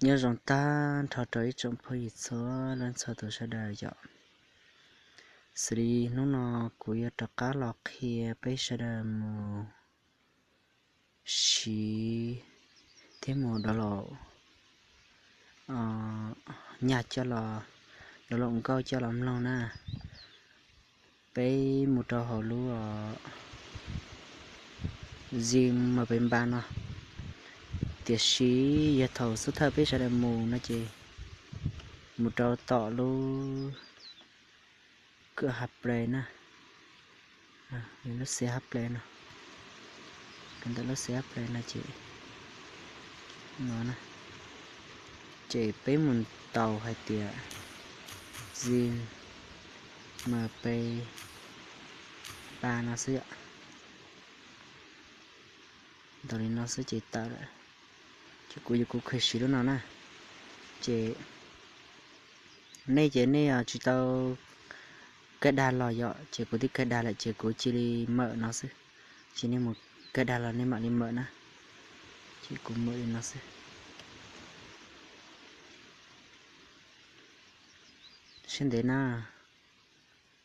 Nyob zoo tag nrho rau ib tsoom phooj ywg txhua leej txhua tus sawv daws yom. Xws li hnub no kuv yuav rov qab los qhia peb sawv daws mus siv thiab mus download nyaj coj los, download nkauj coj los mloog na. Peb mus rau hauv lub Zing M P ba no, tiam sis yog thaum xub thawj peb sawv daws mus no ces mus rau tom lub Google Play na, lub C H Play no, rau ntawm lub C H Play no ces no, ces peb mus ntaus hais tias Zing M P ba no xwb yom. Ntaus li no xwb ces tawm lawm. Ces kuv yuav kuv kheev siv lub no na. Ces nej ces nej tsis tau kaij dag los yom, ces kuv twb kaij dag lawm ces kuv cia li mawm no xwb. Ces nej mus kaij dag los nej mam li mawm na. Ces kuv mawm li no xwb. Siab ntev na,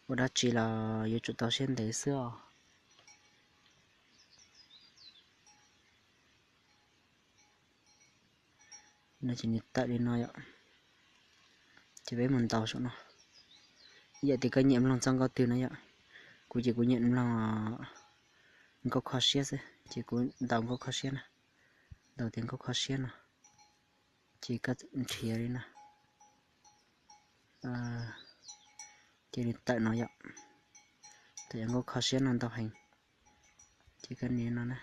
ua dab tsi los yuav tsum tau siab ntev xwb os. No ces nws tawm li no yom. Ces peb mus ntaus saum no. Ib yam tias koj nyiam mloog txoj nkauj twg no yom. Kuv ces kuv nyiam mloog nkauj kho siab xwb ces kuv ntaus nkauj kho siab na. Ntaus tias nkauj kho siab no. Ces koj nrhiav li no. Ces nws tawm no yom. Tawm yog nkauj kho siab no ntau heev. Ces koj nias no na.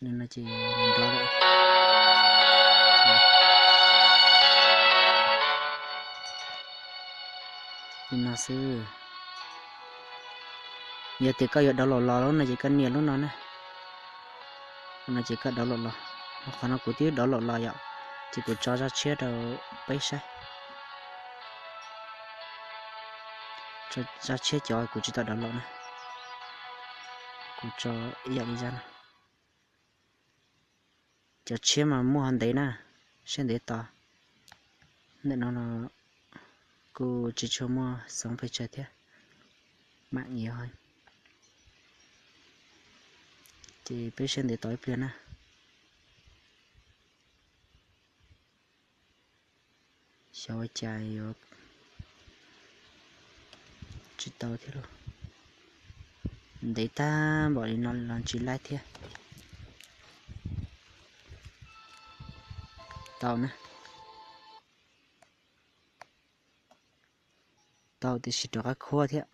Li no ces nrov lawm. Li no xwb. Yog tias koj yuav download los lawm no ces koj nias lub no na. No ces koj download los. Qhov no kuv twb download los yom. Ces kuv tso zaj tshiab rau peb saib. Zaj tshiab cov kuv tsis tau download na. Kuv tso ib yam li zaj no. Cov tshiab mas muaj ho ntev na, siab ntev tos. Ntawm no kuj tsis tshua muaj xeev pes tsawg thiab, mam yuav. Ces peb siab ntev tos ib pliag na. Xyov ua cas yuav tsis tau thiab lauj. Ntev tag npaum li no los tsis laib thiab. Tau na. Tau tiam sis rov qab khuab thiab.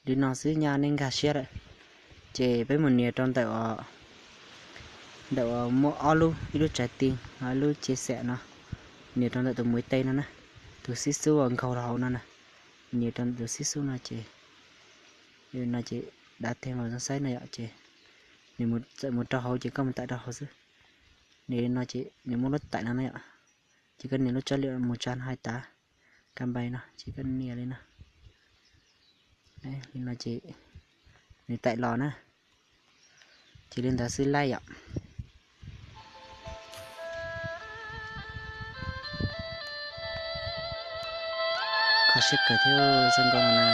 Li no xwb nyaj nej nkag siab lawm. Ces peb mus nias rau ntawm, ntawm uas muaj ob lub, ib lub tsav ti, ib lub cev xem no. Nias rau ntawm tus muv tej no na, tus xib xub uas nkaug rau hauv no na. Nias rau ntawm tus xib xub no ces, no ces dav teg los zoo saib no yom, ces nws txawm mus rau hauv ces koj mus taim rau hauv xwb. Nias li no ces nws muaj lub taim no na yom. Ces koj nias lub tsob lw mus tsa no hais tas, ka npai no ces koj nias li no. Li no ces nws taim los na. Ces li ntawd xwb laij yom. Kho siab kawg thiab txoj nkauj no na.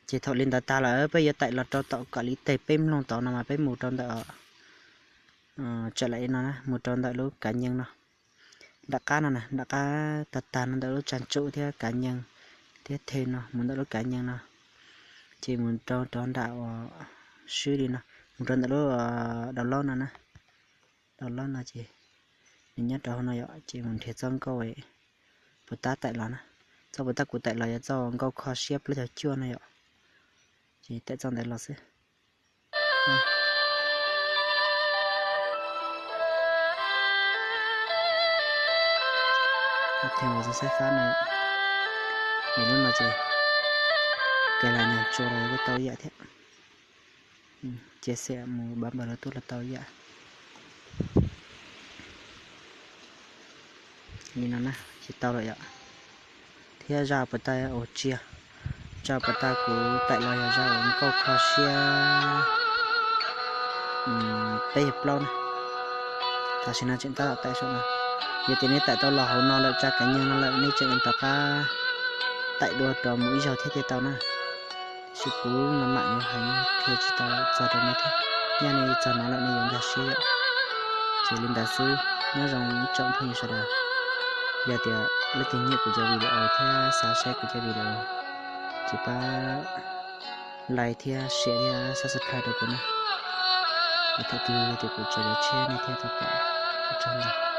Ces thaum li ntawd tag lawm peb yuav taim los rau tom kom li teg peb mloog tod no mas peb mus rau ntawm, tsam lawm no na, mus rau ntawm lub kav nyees no. Nram qab no na, nram qab tag tag no ntawm lub tsa tsum thiab kav nyees thiab theg no, mus ntawm lub kav nyees no. Ces mus rau rov nram uas swb li no, mus rau ntawm lub download no na. Download no ces nws nyob rau hauv no yom, ces mus nrhiav txoj nkauj puas tab taim los na. Txoj puas tab kuv taim los yog txoj nkauj kho siab plaub caug cuaj no yom. Ces taim txoj ntawd los xwb. Thej uas zoo saib fab no, nws lub no ces kawg las nyag tsua los kuj tau ib yam thiab. Cia xem mus npam npam los tuaj los tau ib yam. Li no na, ces tau lawm yom. thiab zaj puas tag uas tsiaj, zaj puas tag kuv taim los yog zaj uas nkauj kho siab peb yog plaub na. Tam sim no tseem tab tom taim saum no. Yog tias nej taim tau los hauv no lawm tsa kav nyeeg no lawm nej tseem rov qab taim dua rau mus ib zaug thiab thiaj tau na. Tiam sis kuv mam mam yuav heev qhia tsis tau txog rau nej thiab. Yog nej txog no lawm nej yuav nkag siab yom. Ces li ntawd xwb, nyob zoo tsoom phooj ywg sawv daws. Yog tias leej twg nyiam kuv cov video thiab xav saib kuv cov video, ces pab like thiab share thiab subscribe rau kuv na. Thaum twg yog tias kuv tso cov tshiab nej thiaj tau pom. Ua tsaug ntau.